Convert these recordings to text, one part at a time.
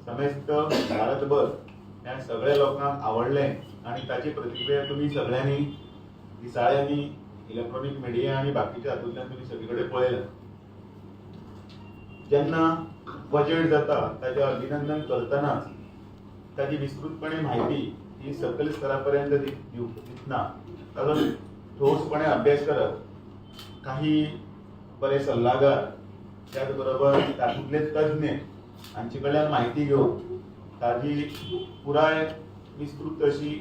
समेस्त भारतभर ह्या सगळ्या लोकांक आवडलें आनी ताची प्रतिक्रिया तुमी सगळ्यांनी दिसाळ्यांनी, इलेक्ट्रॉनीक मिडिया आनी बाकीच्या हातूंतल्यान तुमी सगळे कडेन पळयलां. जेन्ना बजेट जाता ताजें अभिनंदन करतनाच ताजी विस्तृतपणे म्हायती ही सकयल स्तरा पर्यंत दितना ताजो ठोसपणे अभ्यास करप, काही बरे सल्लागार, त्याच बरोबर तातूंतले तज्ञ हांचे कडल्यान म्हायती घेवन ताजी पुराय विस्तृत अशी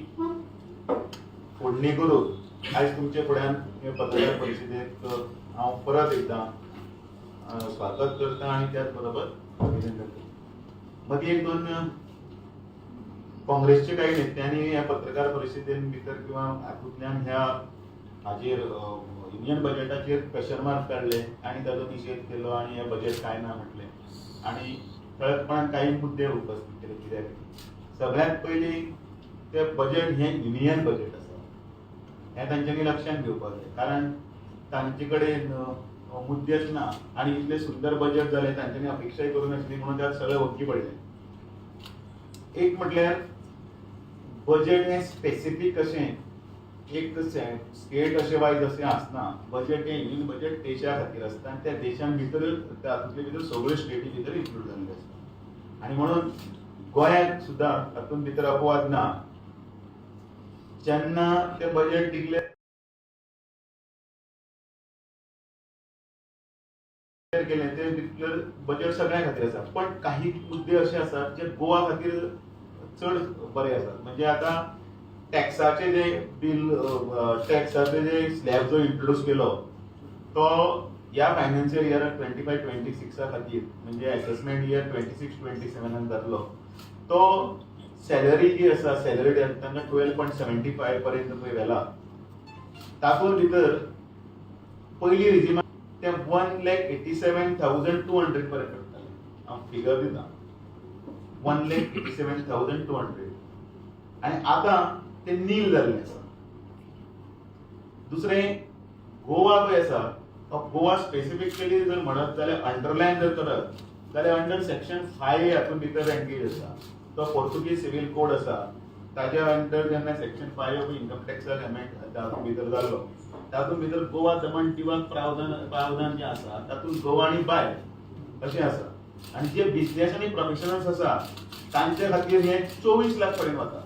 फोडणी करून आयज तुमचे फुड्यान हे पत्रकार परिशदेक हांव परत एकदां स्वागत करता आनी त्याच बरोबर अभिनंदन करता. मदीं एक दोन काँग्रेसचे काही नेत्यांनी ह्या पत्रकार परिशदेन भितर किंवा हातूंतल्यान ह्या हाजेर, युनियन बजेटाचेर क्वेश्चन मार्क काडले आनी ताजो निशेध केलो आनी हें बजेट काय ना म्हटलें आनी ठळकपणान काही मुद्दे उपस्थित केले. कित्याक सगळ्यात पयलीं तें बजेट हें युनियन बजेट आसा हें तांच्यांनी लक्षांत घेवपाक जाय, कारण तांचे कडेन मुद्देच ना आनी इतलें सुंदर बजेट जालें, तांच्यांनी अपेक्षाय करूं नासली, म्हणून त्यात सगळे ओग्गी पडले. एक म्हटल्यार बजेट हें स्पेसिफीक अशें एक स्टेट अशें वायज अशें आसना. बजेट हें युनियन बजेट देशा खातीर आसता आनी त्या देशान भितर, तातूंतले भितर सगळ्यो स्टेटी भितर इन्क्लूड जाल्ले आसता आनी म्हणून गोंयाक सुद्दां तातूंत भितर अपवाद ना. जेन्ना तें बजेट डिक्लेअर केलें, तें डिक्लेअर बजेट सगळ्यां खातीर आसा, पण काही मुद्दे अशे आसात जे गोवा खातीर चड बरे आसात. म्हणजे आतां टॅक्साचे जे बील, टॅक्साचे जे स्लॅब जो इंट्रोड्यूस केलो तो ह्या फायनान्शियल इयराक 25-26 खातीर, म्हणजे एसेसमेंट इयर 26-27 जातलो तो, सॅलरी जी आसा, सॅलरी तांकां 12.75 पर्यंत पळय व्हेला. तातूंत भितर पयली रिजिमा ते 1,87,200 पर्यंत पडटाले. हांव फिगर दिता, 1,87,200 आनी आतां ते नील जाल्लें आसा. दुसरें, गोवा पळय आसा तो गोवा स्पेसिफिकली जर म्हणत जाल्यार, अंडरलायन जर करत जाल्यार, अंडर सेक्शन 5 हातूंत भितर एंगेज आसा तो पोर्तुगीज सिव्हील कोड आसा. ताज्या अंडर जेन्ना सेक्शन 5 ऑफ इन्कम टॅक्साक अमेंड तातूंत भितर जाल्लो, तातूंत भितर गोवा दमण दीवाक प्रावधान जें आसा तातूंत गोवा आनी बाय अशें आसा आनी जे बिजनेस आनी प्रोफेशनल्स आसा तांचे खातीर हें 24 लाख पर्यंत वता,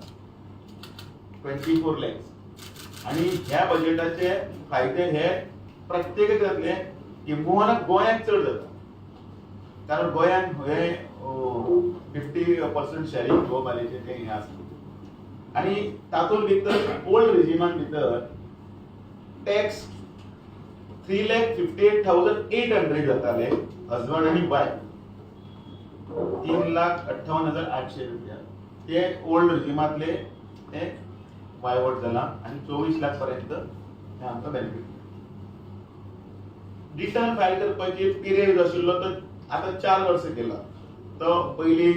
24 लॅक्स. आनी ह्या बजेटाचे फायदे हे प्रत्येकाक जातले, किंबहुना गोंयाक चड जाता, कारण गोंयान हे 50% शॅरिंग गोवा बालेचें तें हें आसा. आनी तातूंत भितर ओल्ड रिजिमान भितर टॅक्स 3,58,800 जाताले, हजबंड आनी वायफ 3,58,800 रुपया. ते ओल्ड रिजिमांतले ते वायवट जाला आनी 24 लाख पर्यंत हे आमकां बेनिफीट. रिटर्न फायल करपाची पिरियड जो आशिल्लो तो आतां 4 वर्सां केला. तो पयलीं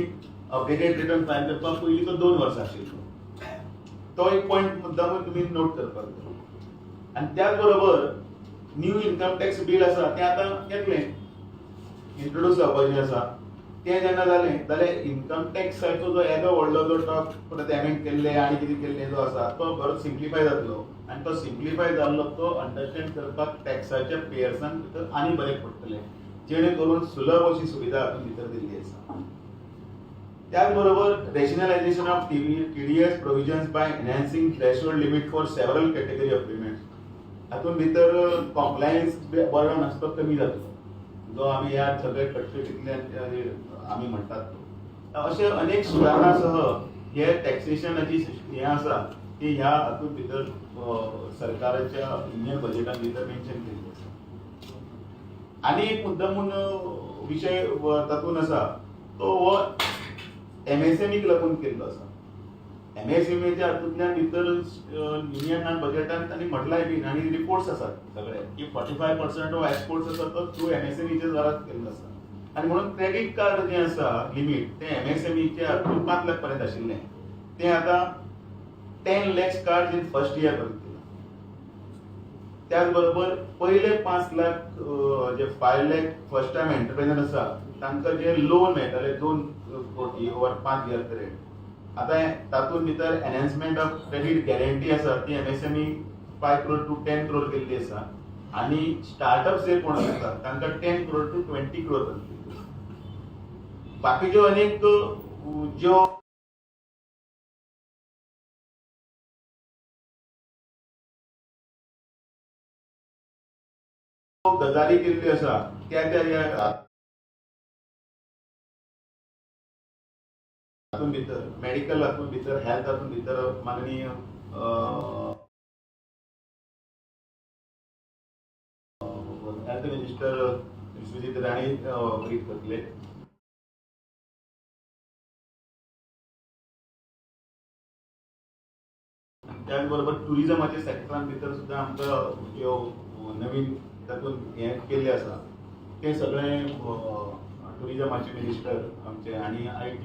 अपडेटेड रिटर्न फायल करपाक पयलीं तो 2 वर्सां आशिल्लो. तो एक पॉयंट मुद्दामून तुमी नोट करपाक जाय. आनी त्याच बरोबर न्यू इन्कम टॅक्स बील आसा तें आतां येतलें, इंट्रोड्यूस जावपाचें आसा. तें जेन्ना जालें जाल्यार इन्कम टॅक्साचो जो येदो व्हडलो जो टॉक परत एमेंड केल्ले आनी कितें केल्ले जो आसा तो बरो सिम्प्लिफाय जातलो आनी तो सिम्प्लिफाय जाल्लो तो अंडरस्टँड करपाक टॅक्साच्या पेयर्सांक भितर आनी बरें पडटलें, जेणे करून सुलभ अशी सुविधा हातूंत भितर दिल्ली आसा. त्याच बरोबर rationalization of TDS provisions by enhancing threshold limit for several category of payments. हातूंत भितर कॉम्प्लायन्स बर्डन आसा तो कमी जातलो, जो आमी ह्या सगळे कटकटींतल्यान आमी म्हणटात तो. अशे अनेक सुदारणा सह हे टॅक्सेशनाची हें आसा ती ह्या हातूंत भितर सरकाराच्या युनियन बजेटान भितर मेन्शन केल्ली आसा. आनी एक मुद्दामून विशय तातूंत आसा तो हो एमएसएमईक लागून केल्लो आसा. एमएसएमईच्या हातूंतल्यान भितर युनियन बजेटान तांणी म्हटलाय बीन आनी रिपोर्ट्स आसात सगळे की 45% ऑफ एक्सपोर्ट्स आसा तो थ्रू एमएसएमईच्या द्वारा केल्लो आसा. आनी म्हणून क्रेडीट कार्ड जें आसा लिमीट तें एमएसएमईच्या हातूंत 5 लाख पर्यंत आशिल्लें, तें आतां 10 lakhs card in first year पर्यंत केलां. त्याच बरोबर पयले 5 लाख जे 5 lakh first time entrepreneur आसा तांकां जे लोन मेळटाले 2 कोटी ओवर 5 इयर पिरियड, आतां तातूंत भितर एनहेन्समेंट ऑफ क्रेडीट गॅरंटी आसा ती MSME 5 crore to 10 crore केल्ली आसा आनी स्टार्टअप जे कोण आसता तांकां 10 क्रोर टू 20 क्रोर. बाकीच्यो अनेक ज्यो गजाली केल्ल्यो आसा त्या त्या हातूंत भितर, मेडिकल हातूंत भितर, हेल्थ हातूंत भितर माननीय health minister Vishwajit Rane brief करतले. त्याच बरोबर टुरिजमाच्या सेक्टरान भितर सुद्दां आमकां ह्यो नवीन तातूंत हें केल्लें आसा, तें सगळें टुरिजमाचे मिनिस्टर आमचे आनी IT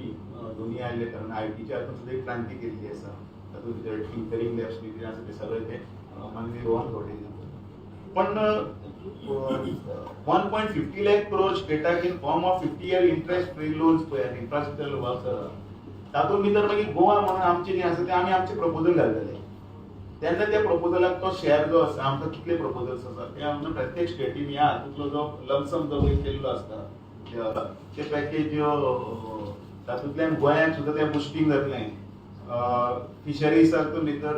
दोनूय आयले, कारण आयटीच्या हातूंत सुद्दां एक क्रांती केल्ली आसा. तातूंत भितर टिंकरींग लॅब्स बी कितें आसा तें सगळें तें माननीय रोहन खंवटे. पण 1.50 lakh crore स्टेटाक in form of 50 year interest free loans पळय, इन्फ्रास्ट्रक्चर वर्क्स आसा, तातूंत भितर मागीर गोवा म्हणून आमचें कितें आसा तें आमी आमचें प्रपोजल घालतले. तेन्ना त्या प्रपोजलाक तो शेअर जो आसा, आमकां कितले प्रपोजल्स आसा ते आमकां प्रत्येक स्टेटीन ह्या हातूंतलो जो लमसम जो वयर केल्लो आसता ते पॅकेज, तातूंतल्यान गोंयांक सुद्दां तें बुस्टींग जातलें. फिशरीजातून भितर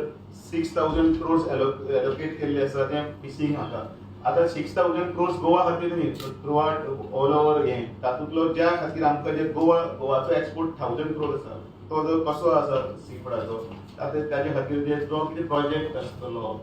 6,000 क्रोर्स एलोकेट केल्ले आसा ते फिशींग हाका. आतां 6,000 क्रोर्स गोवा खातीर न्ही, थ्रू आउट ऑल ओवर हें. तातूंतलो ज्या खातीर आमकां जे गोवा गोवाचो एक्सपोर्ट 1,000 क्रोर आसा, तो जो कसो आसा सी फुडाचो, ताजे खातीर जे जो कितें प्रोजेक्ट आसतलो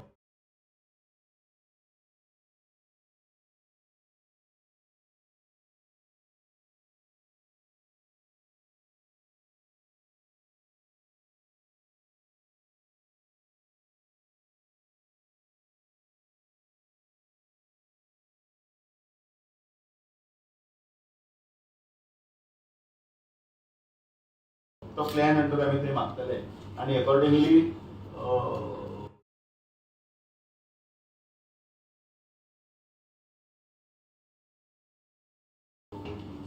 तो प्लॅन नंतर आमी ते मागतले आनी एकॉर्डिंगली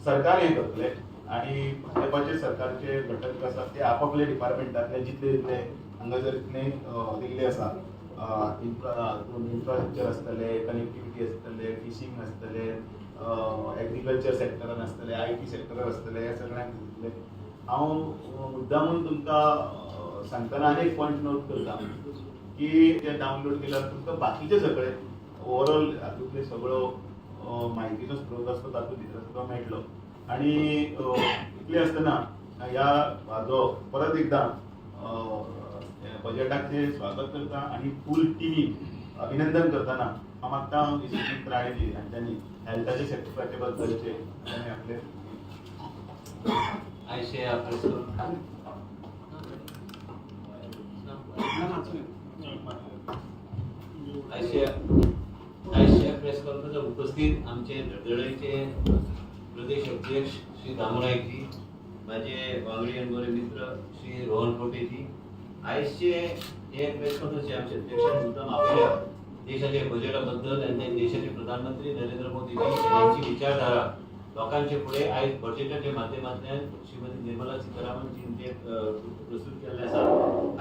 सरकार हें करतले. आनी भाजपाचे सरकारचे घटक आसात ते आपापले डिपार्टमेंटांतले जितले जितले हांगा जर इतले दिल्ले आसा, इन्फ्रास्ट्रक्चर आसतले, कनेक्टिविटी आसतले, फिशींग आसतले, एग्रीकल्चर सेक्टरान आसतले, IT सेक्टरान आसतले, ह्या सगळ्यांक दितले. हांव मुद्दामून तुमकां सांगतना आनी एक पॉयंट नोट करता की ते डावनलोड केल्यार तुमकां बाकीचे सगळे ओवरऑल हातूंतले सगळो म्हायतीचो स्रोत आसता तातूंत भितर सुद्दां मेळटलो. आनी इतलें आसतना ह्या म्हाजो परत एकदां बजेटाचें स्वागत करता आनी फूल टिमीक अभिनंदन करतना हांव मागता विश्वजीत राणेजी हांच्यांनी हेल्थाच्या सेक्टराचे बद्दलचे तांणी आपले आयशे प्रेस करून आयशे आयशे प्रेस कॉन्फरन्साक उपस्थित आमचे धडधडीचे प्रदेश अध्यक्ष श्री दामू नाईकजी, माझे वांगडी आणि बरे मित्र श्री रोहन खंवटेजी, आयजचे हे प्रेस कॉन्फरन्स आमचे अध्यक्षान मुद्दाम आपल्या देशाच्या बजेटा बद्दल आणि ते देशाचे प्रधानमंत्री नरेंद्र मोदीजी यांची विचारधारा लोकांचे फुडें आयज बजेटाच्या माध्यमांतल्यान श्रीमती निर्मला सीतारामनजीन ते प्रस्तुत केल्लें आसा.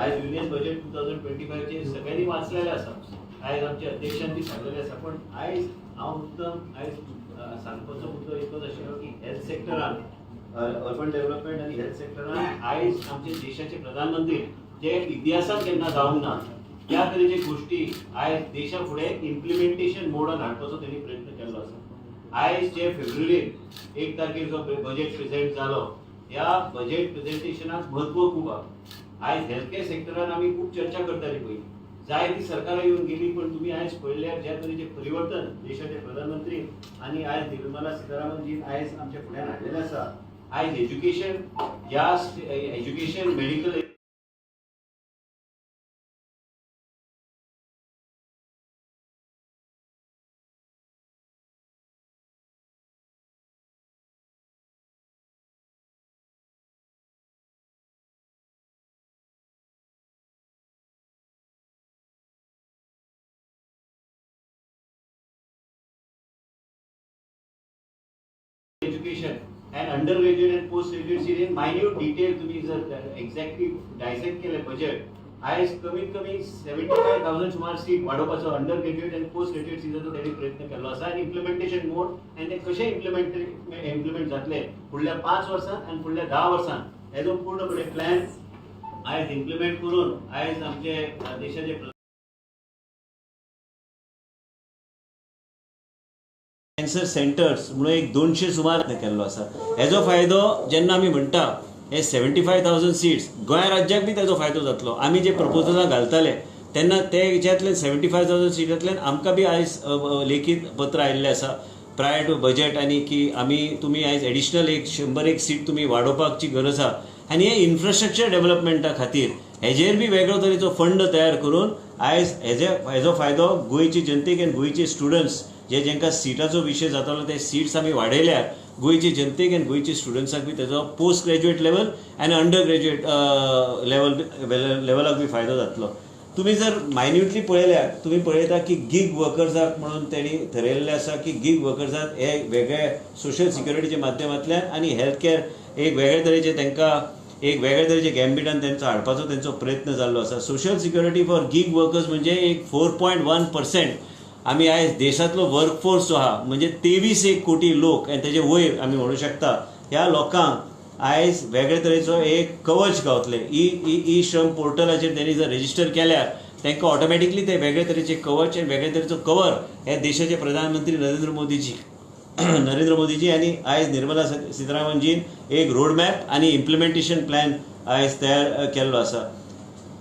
आयज युनियन बजेट 2025चे सगळ्यांनी वाचलेलें आसा, आयज आमच्या अध्यक्षान ती सांगलेलें आसा. पण आयज हांव मुद्दम आयज सांगपाचो मुद्दो एकच आशिल्लो की हेल्थ सेक्टरान, अर्बन डेव्हलपमेंट आनी हेल्थ सेक्टरान आयज आमचे देशाचे प्रधानमंत्री जे इतिहासात केन्ना जावंक ना त्या तरेचे गोष्टी आयज देशा फुडें इम्प्लिमेंटेशन मोडान हाडपाचो तेणी प्रयत्न केल्लो आसा. आयज जे फेब्रुवारीक 1 तारखेर जो बजेट प्रेझेंट जालो, ह्या बजेट प्रेझेंटेशनाक म्हत्व खूब आहा. आयज हेल्थ सेक्टरान आमी खूब चर्चा करताली पयलीं, जायती सरकारां येवन गेली, पण तुमी आयज पळयल्यार ज्या तरेचे परिवर्तन देशाचे प्रधानमंत्री आनी आयज निर्मला सीतारामनजीन आयज आमच्या फुड्यान हाडलेलें आसा. आयज एज्युकेशन ह्या education, medical education And under graduate and post graduate seat in minute detail तुम्ही जर एक्झॅक्टली डायसेक्ट केले बजेट, आयज कमीत कमी 75,000 सुमार सीट वाडोवपाचो अंडर ग्रॅज्युएट आनी पोस्ट ग्रॅज्युएट सिटाचो तेणी प्रयत्न केल्लो आसा. आनी इम्प्लिमेंटेशन मोड आनी ते कशें इम्प्लिमेंट जातले फुडल्या 5 वर्सां आनी फुडल्या 10 वर्सां हेजो पूर्णपणे प्लॅन आयज इम्प्लिमेंट करून आयज आमचे देशाचे कॅन्सर सेंटर्स म्हणून एक 200 सुमार केल्लो आसा. हेजो फायदो जेन्ना आमी म्हणटा हे 75,000 सीट्स गोंय राज्याक बी तेजो फायदो जातलो. आमी जे प्रपोजलां घालताले तेन्ना ते हेच्यातल्यान 75,000 सिटांतल्यान आमकां बी आयज लेखीत पत्र आयिल्लें आसा प्रायर टू बजेट आनी की आमी तुमी आयज एडिशनल एक 101 सीट तुमी वाडोवपाची गरज आसा. आनी हे इन्फ्रास्ट्रक्चर डेव्हलपमेंटा खातीर हेजेर बी वेगळो तरेचो फंड तयार करून आयज हेजो फायदो गोंयचे जनतेक आनी गोंयचे स्टुडंट्स जे जेंकां सिटाचो विशय जातालो ते सिट्स आमी वाडयल्यार गोंयचे जनतेक आनी गोंयचे स्टुडंट्सांक बी तेजो पोस्ट ग्रॅज्युएट लेवल आनी अंडर ग्रॅज्युएट लेवलाक बी फायदो जातलो. तुमी जर मायन्युटली पळयल्यार तुमी पळयता की गीग वर्कर्साक म्हणून तेणी थरयल्लें आसा की गीग वर्कर्साक हे वेगळे सोशल सिक्युरिटीच्या माध्यमांतल्यान आनी हेल्थ केअर एक वेगळे तरेचे तांकां एक वेगळे तरेचे गॅम्बिटान तेंचो हाडपाचो तेंचो प्रयत्न जाल्लो आसा. Social security for gig workers म्हणजे एक 4.1% आमी आयज देशांतलो वर्कफोर्स जो आहा म्हणजे 23 कोटी लोक आनी तेजे वयर आमी म्हणू शकता ह्या लोकांक आयज वेगळे तरेचो एक कवच गावतले. ई श्रम पोर्टलाचेर तेणी जर रेजिस्टर केल्यार तांकां ऑटोमॅटिकली ते वेगळे तरेचे कवच आनी वेगळे तरेचो कवर हे देशाचे प्रधानमंत्री नरेंद्र मोदीजी आनी आयज निर्मला सीतारामनजीन एक रोडमॅप आनी इम्प्लिमेंटेशन प्लॅन आयज तयार केल्लो आसा.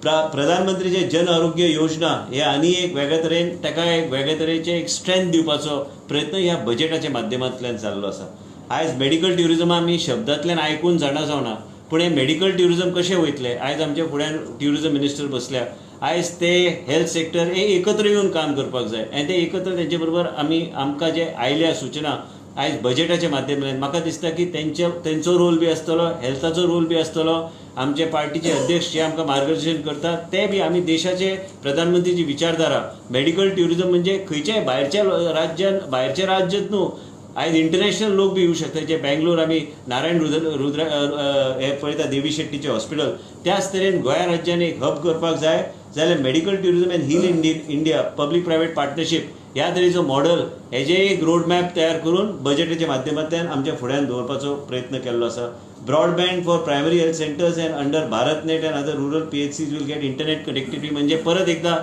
प्रधानमंत्रीचे जन आरोग्य योजना हे आनी एक वेगळे तरेन ताका एक वेगळे तरेचे एक स्ट्रेंथ दिवपाचो प्रयत्न ह्या बजेटाच्या माध्यमांतल्यान जाल्लो आसा. आयज मेडिकल ट्युरिजम आमी शब्दांतल्यान आयकून जाणा जावना, पूण हें मेडिकल ट्युरिजम कशें वयतलें आयज आमच्या फुड्यान ट्युरिजम मिनिस्टर बसल्या. आयज ते हेल्थ सेक्टर हे एकत्र येवन काम करपाक जाय आनी ते एकत्र तेंचे बरोबर आमी आमकां जे आयल्या सुचना आयज बजेटाच्या माध्यमांतल्यान म्हाका दिसता की तेंचो रोल बी आसतलो, हेल्थाचो रोल बी आसतलो. आमचे पार्टीचे अध्यक्ष जे आमकां मार्गदर्शन करतात ते बी आमी देशाचे प्रधानमंत्रीची विचारधारा मेडिकल ट्युरिजम म्हणजे खंयच्याय भायरच्या राज्यान भायरच्या राज्यांत न्हू आयज इंटरनॅशनल लोक बी येवं शकता. जे बेंगलोर आमी नारायण रुद्र हे पळयता देवी शेट्टीचें हॉस्पिटल, त्याच तरेन गोंया राज्यान एक हब करपाक जाय जाल्यार medical tourism and heal India public private partnership ह्या तरेचो मॉडल हेजे एक रोड मॅप तयार करून बजेटाच्या माध्यमांतल्यान आमच्या फुड्यान दवरपाचो प्रयत्न केल्लो आसा. Broadband for primary health centres and under BharatNet and other rural PHCs will get internet connectivity म्हणजे परत एकदा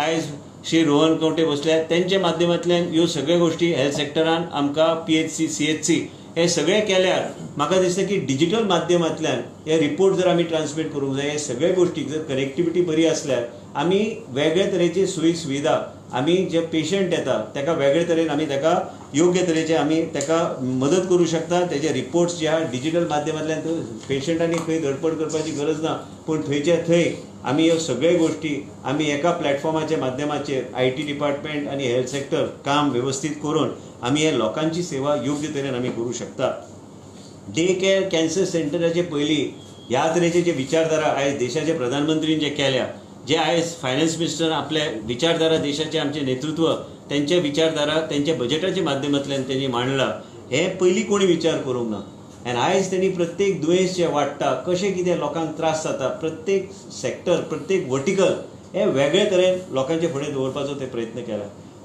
आयज श्री रोहन खंवटे बसल्या तेंच्या माध्यमांतल्यान ह्यो सगळ्यो गोश्टी हेल्थ सेक्टरान आमकां PHC CHC हे सगळे केल्यार म्हाका दिसता की डिजिटल माध्यमांतल्यान हे रिपोर्ट जर आमी ट्रान्समीट करूंक जाय हे सगळे गोश्टीक जर कनेक्टिविटी बरी आसल्यार आमी वेगळे तरेची सोयी सुविधा आमी जे पेशंट येता ताका वेगळे तरेन आमी ताका योग्य तरेचे आमी ताका मदत करूं शकता. तेजे रिपोर्ट्स जे आहा डिजिटल माध्यमांतल्यान पेशंटांनी खंय धडपड करपाची गरज ना, पूण थंयच्या थंय आमी ह्यो सगळ्यो गोश्टी आमी एका प्लॅटफॉर्माच्या माध्यमाचेर IT department आनी हेल्थ सेक्टर काम वेवस्थीत करून आमी हे लोकांची सेवा योग्य तरेन आमी करूं शकता. डे केअर कॅन्सर सेंटराचे पयलीं ह्या तरेचे जे विचारधारा आयज देशाचे प्रधानमंत्रीन जे केल्या, जे आयज फायनान्स मिनिस्टर आपल्या विचारधारा देशाचे आमचे नेतृत्व तेंच्या विचारधारा तेंच्या बजेटाच्या माध्यमांतल्यान तेणी मांडला, हे पयलीं कोणी विचार करूंक ना. आनी आयज तेणी प्रत्येक दुयेंस जें वाडटा कशें कितें लोकांक त्रास जाता प्रत्येक सेक्टर प्रत्येक वर्टिकल हे वेगळे तरेन लोकांचे फुडें दवरपाचो ते प्रयत्न केला.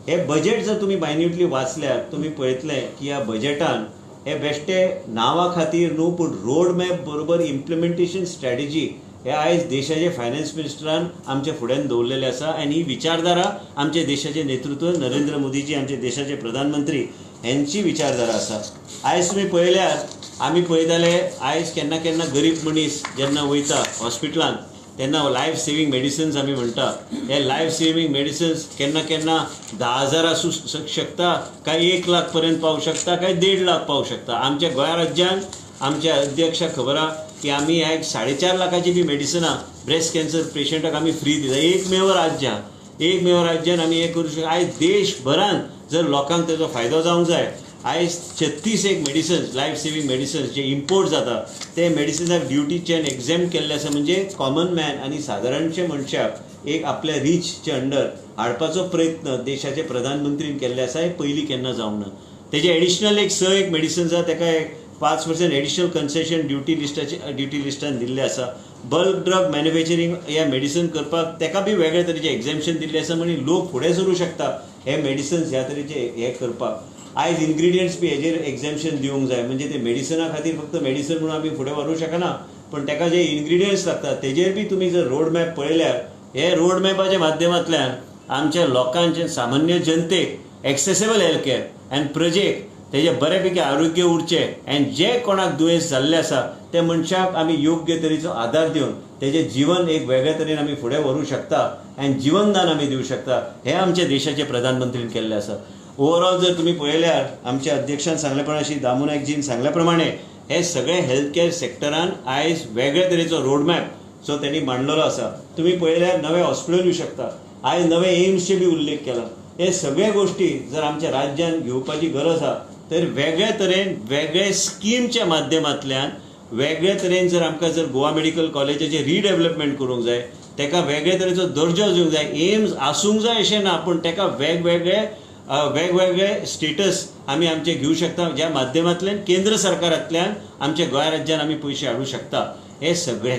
हे बजेट जर तुमी मायन्युटली वाचल्यार तुमी पळयतले की ह्या बजेटान हे बेश्टे नांवा खातीर न्हू पूण रोड मॅप बरोबर इम्प्लिमेंटेशन स्ट्रॅटेजी हे आयज देशाचे फायनान्स मिनिस्टरान आमच्या फुड्यान दवरलेले आसा. आनी ही विचारधारा आमच्या देशाचे नेतृत्व नरेंद्र मोदीजी आमचे देशाचे प्रधानमंत्री हेंची विचारधारा आसा. आयज तुमी पळयल्यार आमी पळयताले आयज केन्ना केन्ना गरीब मनीस जेन्ना वयता हॉस्पिटलान तेन्ना लायफ सेवींग मेडिसिन्स आमी म्हणटा, हे लायफ सेवींग मेडिसिन्स केन्ना केन्ना 10,000 आसूं शकता, काय 1 लाख पर्यंत पावूं शकता, काय 1.5 लाख पावूं शकता. आमच्या गोंया राज्यान आमच्या अध्यक्षाक खबर आहा की आमी ह्या एक 4.5 लाखाची बी मेडिसिनां ब्रेस्ट कॅन्सर पेशंटाक आमी फ्री दिता. एकमेव राज्य एकमेव राज्यान आमी हें करूं शकता. आयज देशभरान जर लोकांक तेजो फायदो जावंक जाय आयज 36 एक मेडिसिन्स लायफ सेवींग मेडिसिन्स जे इम्पोर्ट जाता ते मेडिसिन्साक ड्युटीच्यान एग्झॅम केल्ले आसा. म्हणजे कॉमन मॅन आनी सादारणशे मनशाक एक आपल्या रिचच्या अंडर हाडपाचो प्रयत्न देशाचे प्रधानमंत्रीन केल्ले आसा. हे पयलीं केन्ना जावंक ना. तेजे एडिशनल एक 6 एक मेडिसिन्स आसा ताका एक 5% एडिशनल कन्सेशन ड्युटी लिस्टाचे ड्युटी लिस्टान दिल्लें आसा. बल्क ड्रग मॅन्युफॅक्चरींग हे मेडिसन करपाक तेका बी वेगळे तरेचे एग्झेम्पशन दिल्लें आसा, म्हणजे लोक फुडें सरूं शकता हे मेडिसन्स ह्या तरेचे हे करपाक. आयज इन्ग्रिडियंट्स बी हेजेर एग्झेम्पशन दिवंक जाय, म्हणजे ते मेडिसना खातीर फक्त मेडिसन म्हणून आमी फुडें व्हरूंक शकना, पण तेका जे इन्ग्रिडियंट्स लागता तेजेर बी तुमी जर रोड मॅप पळयल्यार हे रोड मॅपाच्या माध्यमांतल्यान आमच्या लोकांचे सामान्य जनतेक एक्सेसेबल हेल्थ केअर आनी प्रजेक तेजे बऱ्यापैकी आरोग्य उरचें आनी जे कोणाक दुयेंस जाल्लें आसा त्या मनशाक आमी योग्य तरेचो आदार दिवन तेजें जीवन एक वेगळे तरेन आमी फुडें व्हरूंक शकता आनी जिवनदान आमी दिवं शकता, हें आमच्या देशाचे प्रधानमंत्रीन केल्लें आसा. ओवरऑल जर तुमी पळयल्यार आमच्या अध्यक्षान सांगल्या प्रमाणे, श्री दामू नायकजीन सांगल्या प्रमाणे हे सगळे हेल्थ केअर सेक्टरान आयज वेगळे तरेचो रोडमॅप जो तेणी मांडलेलो आसा. तुमी पळयल्यार नवे हॉस्पिटल येवं शकता, आयज नवे एम्सचे बी उल्लेख केला. हे सगळे गोश्टी जर आमच्या राज्यान घेवपाची गरज आसा तर वेगळे तरेन वेगळे स्किमच्या माध्यमांतल्यान वेगळे तरेन जर आमकां जर गोवा मेडिकल कॉलेजाचें रिडेवलपमेंट करूंक जाय, तेका वेगळे तरेचो दर्जो दिवंक जाय, एम्स आसूंक जाय अशें ना, पूण तेका वेगवेगळे वेगवेगळे स्टेटस आमी आमचे घेवं शकता, ज्या माध्यमांतल्यान केंद्र सरकारांतल्यान आमच्या गोंय राज्यान आमी पयशे हाडूं शकता. हे सगळे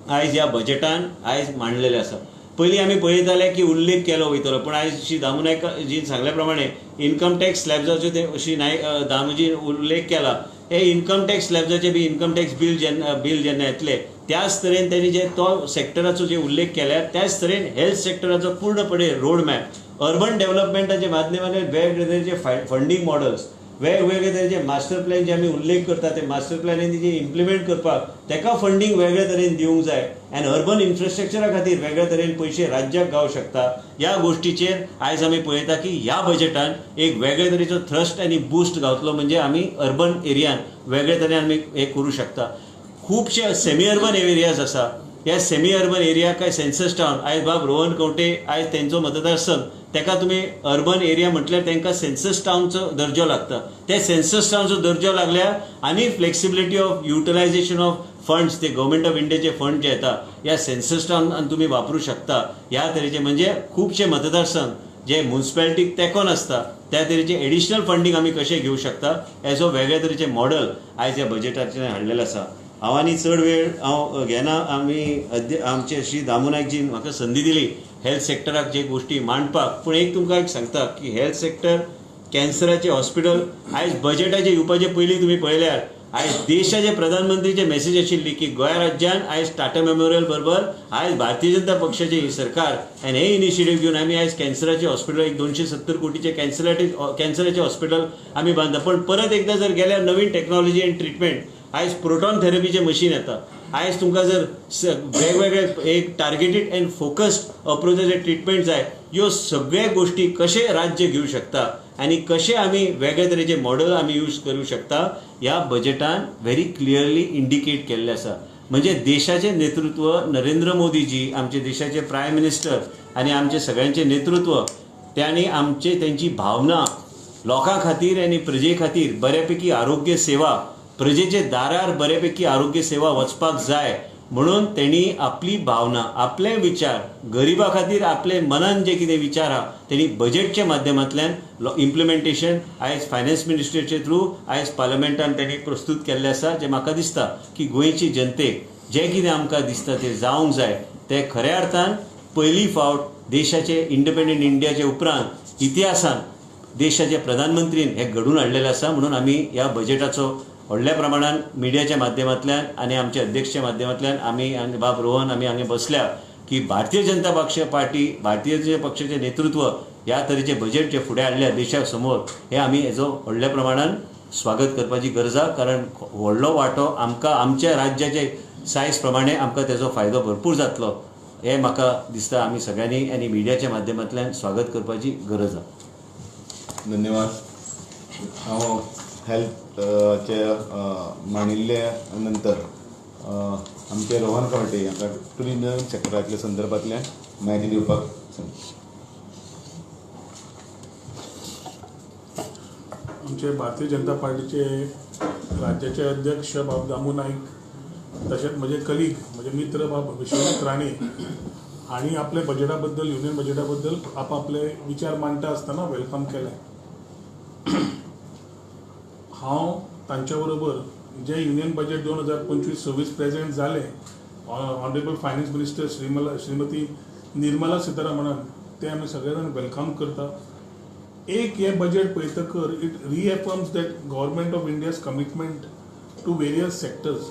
आयज ह्या बजेटान आयज मांडलेले आसा. पयलीं आमी पळयताले की उल्लेख केलो वयतलो, पूण आयज श्री दामू नायक जीन सांगल्या प्रमाणे इन्कम टॅक्स स्लॅब्साचो ते श्री नायक दामूजीन उल्लेख केला, हे इन्कम टॅक्स स्लॅब्साचे बी इन्कम टॅक्स बील जेन्ना येतले त्याच तरेन तेणी जे तो सेक्टराचो जे उल्लेख केल्या त्याच तरेन हेल्थ सेक्टराचो पूर्णपणे रोड मॅप, अर्बन डेव्हलपमेंटाच्या माध्यमांतल्यान वेगवेगळे तरेचे फंडींग मॉडल्स, वेगवेगळे तरेचे मास्टर प्लॅन जे आमी उल्लेख करता ते मास्टर प्लॅनांनी जे इम्प्लिमेंट करपाक तेका फंडींग वेगळे तरेन दिवंक जाय आनी अर्बन इन्फ्रास्ट्रक्चरा खातीर वेगळे तरेन पयशे राज्याक गावंक शकता. ह्या गोश्टीचेर आयज आमी पळयता की ह्या बजेटान एक वेगळे तरेचो थ्रस्ट आनी बूस्ट गावतलो, म्हणजे आमी अर्बन एरियान वेगळे तरेन आमी हें करूं शकता. खुबशे सेमी अर्बन एरियाज आसा, ह्या सेमी अर्बन एरिया काय सेन्सस टावन, आयज बाब रोहन खंवटे आयज तेंचो मतदारसंघ तेका तुमी अर्बन एरिया म्हटल्यार तेंकां सेन्सस टावनचो दर्जो लागता, त्या सेन्सस टावनचो दर्जो लागल्यार आनी flexibility of utilisation of funds, ते गव्हर्मेंट ऑफ इंडियाचे फंड जे येता ह्या सेन्सस टावन तुमी वापरूं शकता. ह्या तरेचे म्हणजे खुबशे मतदारसंघ जे म्युनिसिपालिटीक तेंकोन आसता त्या तरेचे एडिशनल फंडींग आमी कशें घेवं शकता हेजो वेगळे तरेचे मॉडल आयज ह्या बजेटाचेर हाडलेलें आसा. हांव आनी चड वेळ हांव घेना, आमी आमचे श्री दामू नायकजीन म्हाका संदी दिली हेल्थ सेक्टराक जे गोश्टी मांडपाक, पूण एक तुमकां एक सांगता की हेल्थ सेक्टर कॅन्सराचे हॉस्पिटल आयज बजेटाचे येवपाचे पयलीं तुमी पळयल्यार आयज देशाचे प्रधानमंत्रीचे मेसेज आशिल्ली की गोंय राज्यान आयज टाटा मेमोरियल बरोबर आयज भारतीय जनता पक्षाचे ही सरकार आनी हे इनिशिएटीव घेवन आमी आयज कॅन्सराचे हॉस्पिटल एक 270 कोटीचे कॅन्सराचे हॉस्पिटल आमी बांदता. पण परत एकदां जर गेल्यार नवीन टॅक्नॉलॉजी आनी ट्रिटमेंट, आयज प्रोटॉन थेरपीचें मशीन येता, आयज तुमकां जर वेगवेगळे एक टार्गेटेड अँड फोकस्ड अप्रोचाचे ट्रिटमेंट जाय, ह्यो सगळ्यो गोश्टी कशें राज्य घेवं शकता आनी कशें आमी वेगळे तरेचे मॉडल आमी यूज करूं शकता ह्या बजेटान व्हेरी क्लियरली इंडिकेट केल्लें आसा. म्हणजे देशाचें नेतृत्व नरेंद्र मोदीजी आमचे देशाचे प्रायम मिनिस्टर आनी आमचे सगळ्यांचें नेतृत्व त्यांनी आमचे तेंची भावना लोकां खातीर आनी प्रजे खातीर बऱ्यापैकी आरोग्य सेवा प्रजेचे दारार बऱ्यापैकी आरोग्य सेवा वचपाक जाय म्हणून तेणी आपली भावना आपले विचार गरिबा खातीर आपले मनान जे कितें विचार आहा तेणी बजेटच्या माध्यमांतल्यान इम्प्लिमेंटेशन आयज फायनान्स मिनिस्ट्रीचे थ्रू आयज पार्लमेंटान तेणी प्रस्तूत केल्लें आसा, जें म्हाका दिसता की गोंयची जनतेक जें कितें आमकां दिसता तें जावंक जाय तें खऱ्या अर्थान पयली फावट देशाचे इंडिपेंडंट इंडियाचे उपरांत इतिहासान देशाचे प्रधानमंत्रीन हें घडून हाडलेलें आसा. म्हणून आमी ह्या बजेटाचो व्हडल्या प्रमाणान मिडियाच्या माध्यमांतल्यान आनी आमच्या अध्यक्षच्या माध्यमांतल्यान आमी आनी बाब रोहन आमी हांगा बसल्या की भारतीय जनता पक्ष पार्टी भारतीय जनता पक्षाचें नेतृत्व ह्या तरेचें बजेट जें फुडें हाडल्या देशा समोर हें आमी हेजो व्हडल्या प्रमाणान स्वागत करपाची गरज आसा, कारण व्हडलो वांटो आमकां आमच्या राज्याचे सायज प्रमाणे आमकां तेजो फायदो भरपूर जातलो हें म्हाका दिसता. आमी सगळ्यांनी आनी मिडियाच्या माध्यमांतल्यान स्वागत करपाची गरज आसा. धन्यवाद. हांव हेल्थचे मांडिल्ले नंतर आमचे रोहन खंवटे हांकां टुरिजम सेक्टरांतल्या संदर्भांतल्यान म्हायती दिवपाक सांगता. आमचे भारतीय जनता पार्टीचे राज्याचे अध्यक्ष बाब दामू नाईक तशेंच म्हजे कलीग म्हजे मित्र बाब विश्वनाथ राणे हांणी आपले बजेटा बद्दल युनियन बजेटा बद्दल आपआपले विचार मांडटा आसतना welcome केलें. हांव तांच्या बरोबर जे युनियन बजेट 2025-26 प्रेझेंट जालें ऑनरेबल फायनान्स मिनिस्टर श्रीमती निर्मला सीतारामनान, ते आमी सगळे जाण welcome करता. एक हे budget पळयतकर it reaffirms that government of India's commitment to various sectors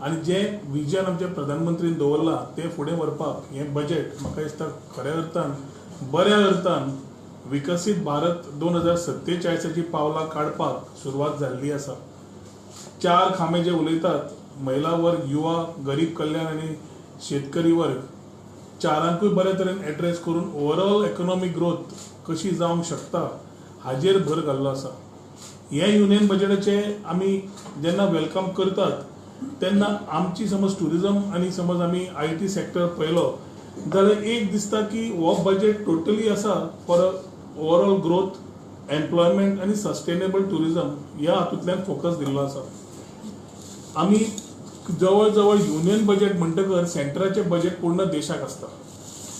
आनी जे विजन आमच्या प्रधानमंत्रीन दवरलां तें फुडें व्हरपाक हें बजेट म्हाका दिसता खऱ्या अर्थान बऱ्या अर्थान विकसीत भारत 2047 पावलां काडपाक सुरवात जाल्ली आसा. चार खांबे जे उलयतात, महिला वर्ग, युवा, गरीब कल्याण आनी शेतकरी वर्ग, चारांकूय बरे तरेन एड्रेस करून ओवरऑल इकॉनॉमिक ग्रोथ कशी जावंक शकता हाजेर भर घाल्लो आसा. हे युनियन बजेटाचे आमी जेन्ना welcome करतात तेन्ना आमची समज ट्युरिजम आनी समज आमी IT sector पळयलो जाल्यार एक दिसता की हो बजेट टोटली आसा फॉर ओवरऑल ग्रोथ, एम्प्लॉयमेंट आनी सस्टेनेबल ट्युरिजम ह्या हातूंतल्यान फोकस दिल्लो आसा. आमी जवळ जवळ युनियन बजेट म्हणटकर सेंटराचें बजेट पूर्ण देशाक आसता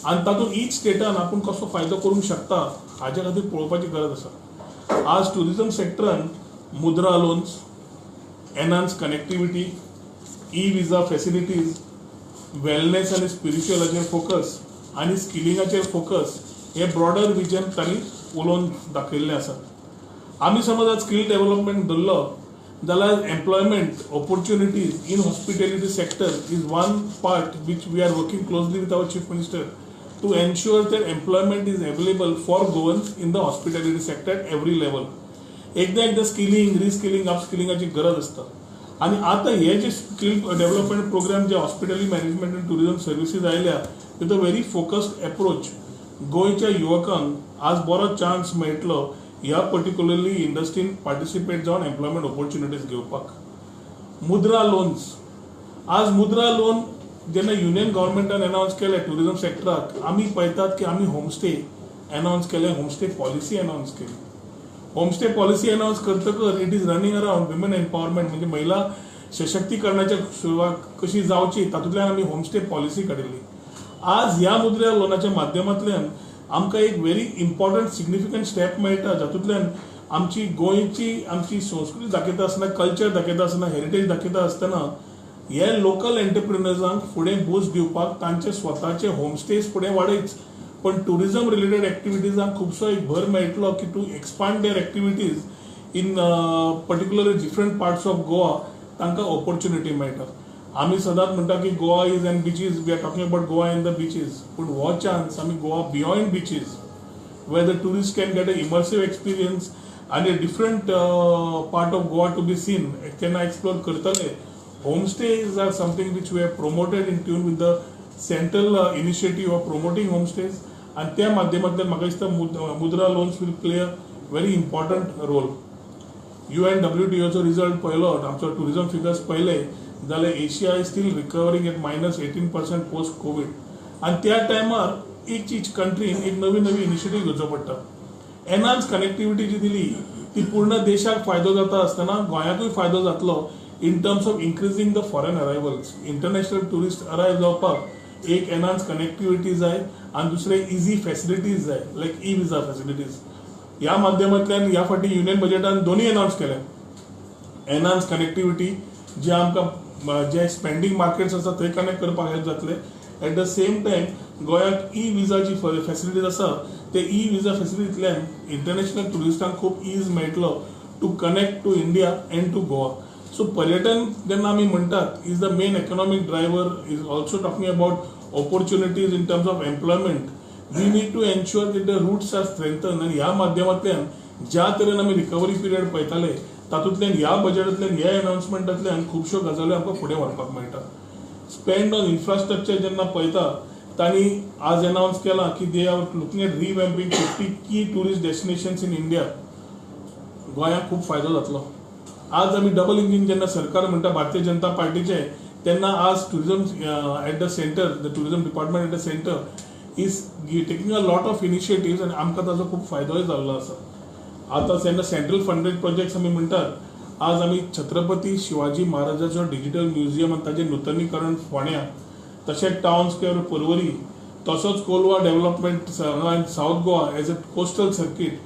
आनी तातूंत ईच स्टेटान आपूण कसो फायदो करूंक शकता हाजे खातीर पळोवपाची गरज आसा. आज tourism सेक्टरान Mudra loans, enhance connectivity, e visa facilities, wellness आनी स्पिरिच्युअलाचेर फोकस आनी स्किलिंगाचेर फोकस हे ब्रॉडर विजन तांणी उलोवन दाखयल्लें आसा. आमी समज आज स्कील डेव्हलपमेंट धरलो जाल्यार employment opportunities in hospitality sector is one part which we are working closely with our chief minister to ensure that employment is available for Goans in the hospitality sector at every level. एकदां एकदां skilling, reskilling, अपस्किलिंगाची गरज आसता आनी आतां हे जे skill development programme जे hospitality management आनी tourism services आयल्या with a very focused approach गोंयच्या युवकांक आज बरो चान्स मेळटलो ह्या पर्टिक्युलरली इंडस्ट्रीन पार्टिसिपेट जावन एम्प्लॉयमेंट ऑपॉर्च्युनिटीज घेवपाक. मुद्रा लोन्स, आज मुद्रा लोन जेन्ना युनियन गव्हर्मेंटान अनावन्स केलें ट्युरिजम सेक्टराक, आमी पळयतात की आमी होमस्टे अनावन्स केलें, होमस्टे पॉलिसी अनावन्स केली. होमस्टे पॉलिसी अनावन्स करतकर it is running around women empowerment, म्हणजे महिला सशक्तीकरणाच्या सुरवात कशी जावची तातूंतल्यान आमी होमस्टे पॉलिसी काडिल्ली. आज ह्या मुद्रा लोनाच्या माध्यमांतल्यान आमकां एक व्हेरी इम्पॉर्टंट सिग्निफिकंट स्टेप मेळटा जातूंतल्यान आमची गोंयची आमची संस्कृती दाखयता आसतना, कल्चर दाखयता आसतना, हेरिटेज दाखयता आसतना हे लोकल एंटरप्रिनर्सांक फुडें बूस्ट दिवपाक तांचे स्वताचे होमस्टेज फुडें वाडयच, पण ट्युरिजम रिलेटेड एक्टिविटीजांक खुबसो एक भर मेळटलो की to expand their activities in particular different parts of Goa तांकां ऑपॉर्च्युनिटी मेळटा. आमी सदांच म्हणटा की Goa is and beaches, we are talking about Goa and the beaches, पूण हो चान्स आमी Goa beyond beaches where the tourist can get a immersive experience आनी different part of Goa to be seen तेन्ना explore करतले. Homestays are something which we have promoted in tune with the central initiative of promoting homestays आनी त्या माध्यमांतल्यान म्हाका दिसता Mudra loans will play a very important role. UNWTOचो result पळयलो, आमचो tourism figures पळयले जाल्यार Asia is still recovering at -18% post COVID आनी त्या टायमार इच इच कंट्रीन एक नवी नवी इनिशिएटीव घेवचो पडटा. एनहान्स कनेक्टिविटी जी दिली ती पूर्ण देशाक फायदो जाता आसतना गोंयाकूय फायदो जातलो in terms of increasing the foreign arrivals. International tourist arrive जावपाक एक एनहान्स कनेक्टिविटी जाय आनी दुसरें इजी फॅसिलिटीज जाय, लायक ई विजा फॅसिलिटीज. ह्या माध्यमांतल्यान ह्या फावटी युनियन बजेटान दोनूय अनावन्स केले. एनहान्स कनेक्टिविटी जे आमकां जे स्पेंडींग मार्केट्स आसा थंय कनेक्ट करपाक हेल्प जातले. एट the same time गोंयाक ई विजा जी फॅसिलिटीज आसा ते ई विजा फॅसिलिटींतल्यान इंटरनॅशनल ट्युरिस्टांक खूब is मेळटलो to connect to India and to Goa. So पर्यटन जेन्ना आमी म्हणटात is the main economic driver, is also talking about opportunities in terms of employment. We need to ensure that the roots are strengthen आनी ह्या माध्यमांतल्यान ज्या तरेन आमी रिकवरी पिरियड पळयताले तातूंतल्यान ह्या बजेटांतल्यान ह्या अनावन्समेंटांतल्यान खुबश्यो गजाली आमकां फुडें व्हरपाक मेळटा. स्पेंड ऑन इन्फ्रास्ट्रक्चर जेन्ना पळयता तांणी आज अनावन्स केलां की they are looking at revamping 50 key tourist destinations in India. गोंयाक खूब फायदो जातलो. आज आमी डबल इंजीन जेन्ना सरकार म्हणटा भारतीय जनता पार्टीचें तेन्ना आज tourism at the centre, the tourism department at the centre is taking a lot of initiatives आनी आमकां ताजो खूब फायदोय जाल्लो आसा. आतां जेन्ना सेंट्रल फंडेड प्रोजेक्ट्स आमी म्हणटात, आज आमी छत्रपती शिवाजी महाराजाचो डिजिटल म्युझियम आनी ताजें नुतनीकरण फोंड्यां, तशेंच टावन स्क्वेअर पर्वरी, तसोच Colva development south Goa as a coastal circuit,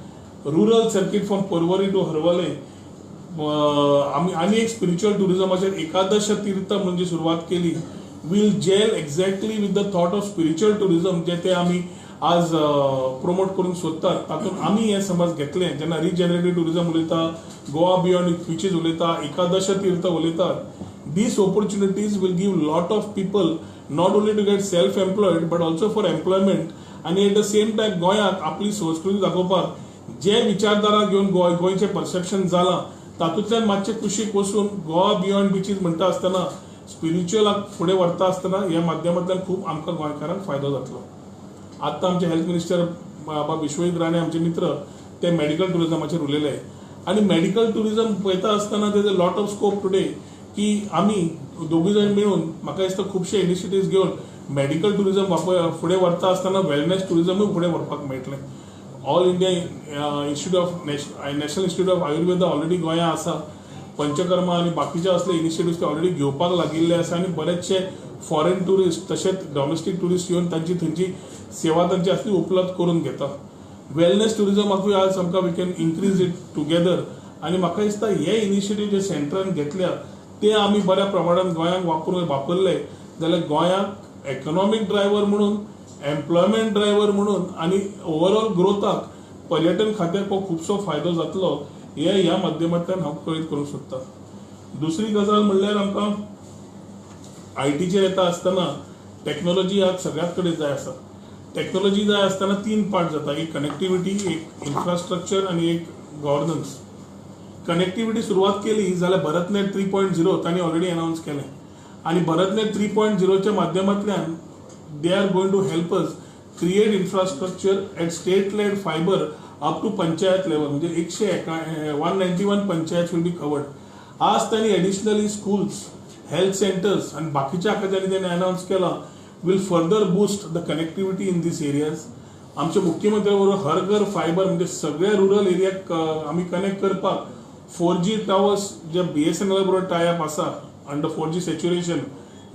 rural circuit from Porvorim to Harvalem, आमी आनी एक स्पिरिच्युअल टुरिजमाचेर एकादश तीर्थ म्हणजे सुरवात केली will gel exactly with the thought of spiritual tourism जे ते आमी आज प्रोमोट करूंक सोदतात. तातूंत आमी हें समज घेतलें जेन्ना रिजनरेटीव टुरिजम उलयता, गोवा बियॉन्ड बिचीस उलयता, एकादश तीर्थ उलयतात, these opportunities will give lot of people not only to get self employed but also for employment आनी एट the same time गोंयाक आपली संस्कृती दाखोवपाक जे विचारधारा घेवन गोंयचें परसेप्शन जालां तातूंतल्यान मातशें कुशीक वचून गोवा बियॉन्ड बिचीस म्हणटा आसतना स्पिरिच्युअलाक फुडें व्हरता आसतना ह्या माध्यमांतल्यान खूब आमकां गोंयकारांक फायदो जातलो. आत्तां आमचे हेल्थ मिनिस्टर बाबा विश्वजीत राणे आमचे मित्र ते मेडिकल टुरिजमाचेर उलयले आनी मेडिकल टुरिजम पळयता आसतना there is a lot of scope today की आमी दोगूय जाण मेळून म्हाका दिसता खुबशे इनिशिएटिव्स घेवन मेडिकल टुरिजम फुडें व्हरता आसतना वेलनेस टुरिजमूय फुडें व्हरपाक मेळटलें. All India Institute of National Institute of Ayurveda already गोंया आसा, पंचकर्मा आनी बाकीचे असले इनिशिएटिव्स ते ऑलरेडी घेवपाक लागिल्ले आसा आनी बरेचशे फॉरेन टुरिस्ट तशेंच डॉमेस्टीक टुरिस्ट येवन तांची थंयची सेवा तांची आसली उपलब्ध करून घेता. वेलनेस टुरिजमाकूय आज आमकां we can increase it together आनी म्हाका दिसता हे इनिशिएटीव जे सेंट्रान घेतल्या ते आमी बऱ्या प्रमाणान गोंयांक वापरून वापरले जाल्यार गोंयाक इकॉनॉमीक ड्रायव्हर म्हणून, एम्प्लॉयमेंट ड्रायव्हर म्हणून आनी ओवरऑल ग्रोथाक पर्यटन खात्याक हो खुबसो फायदो जातलो हे ह्या माध्यमांतल्यान हांव कळीत करूंक सोदतां. दुसरी गजाल म्हणल्यार आमकां आयटीचेर येता आसतना टॅक्नोलॉजी आज सगळ्यात कडेन जाय आसा. टॅक्नोलॉजी जाय आसतना तीन पार्ट जाता, एक कनेक्टिविटी, एक इन्फ्रास्ट्रक्चर आनी एक गव्हर्नन्स. कनेक्टिविटी सुरवात केली जाल्यार भरतनेट 3.0 तांणी ऑलरेडी अनावन्स केलें आनी भरतनेट 3.0च्या माध्यमांतल्यान they are going to help us create infrastructure at state led fibre up to panchayat level, म्हणजे 191 panchayat will be covered. आज तांणी एडिशनली स्कूल्स, हेल्थ सेंटर्स आनी बाकीच्या हाका तांणी अनावन्स केलां will further boost the connectivity in these areas. आमच्या मुख्यमंत्र्या बरोबर हर घर फायबर म्हणजे सगळ्या रुरल एरियाक आमी कनेक्ट करपाक 4G towers जे BSNL बरोबर टायअप आसा अंडर 4G saturation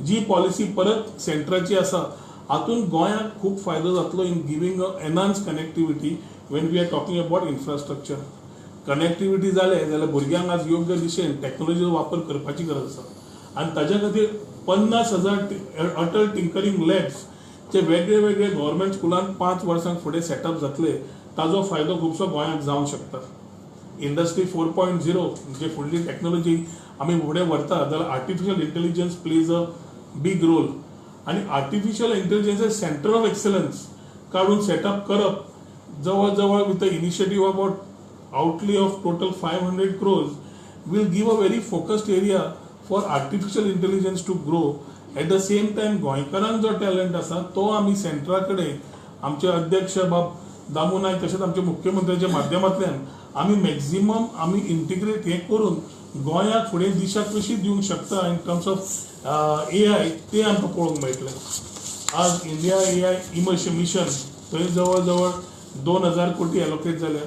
जी पॉलिसी परत सेंट्राची आसा हातून गोंयाक खूब फायदो जातलो in giving a enhance connectivity when we are talking about infrastructure. Connectivity जालें जाल्यार भुरग्यांक आज योग्य दिशेन टॅक्नोलॉजीचो वापर करपाची गरज आसा आनी ताज्या खातीर 50,000 अटल टिंकरिंग लॅब्स जे वेगळे वेगळे गव्हर्मेंट स्कुलांत 5 वर्सांक फुडें सेटअप जातले ताजो फायदो खुबसो गोंयांक जावंक शकता. इंडस्ट्री 4.0 जे फुडली टॅक्नोलॉजी आमी फुडें व्हरता जाल्यार artificial intelligence plays a big role आनी artificial intelligence centre of excellence काडून सेटअप करप जवळ जवळ with a initiative about outlay of total 500 crores will give a very focused area for artificial intelligence to grow. At the same time गोंयकारांक जो talent आसा तो आमी सेंट्रा कडेन आमचे अध्यक्ष बाब दामू नायक तशेंच आमच्या मुख्यमंत्र्याच्या माध्यमांतल्यान आमी मॅक्झिमम आमी इंटिग्रेट हें करून गोंयाक फुडें दिशा कशी दिवंक शकता इन टर्म्स ऑफ AI तें आमकां पळोवंक मेळटलें. आज इंडिया AI mission थंय जवळ जवळ 2,000 कोटी एलोकेट जाल्या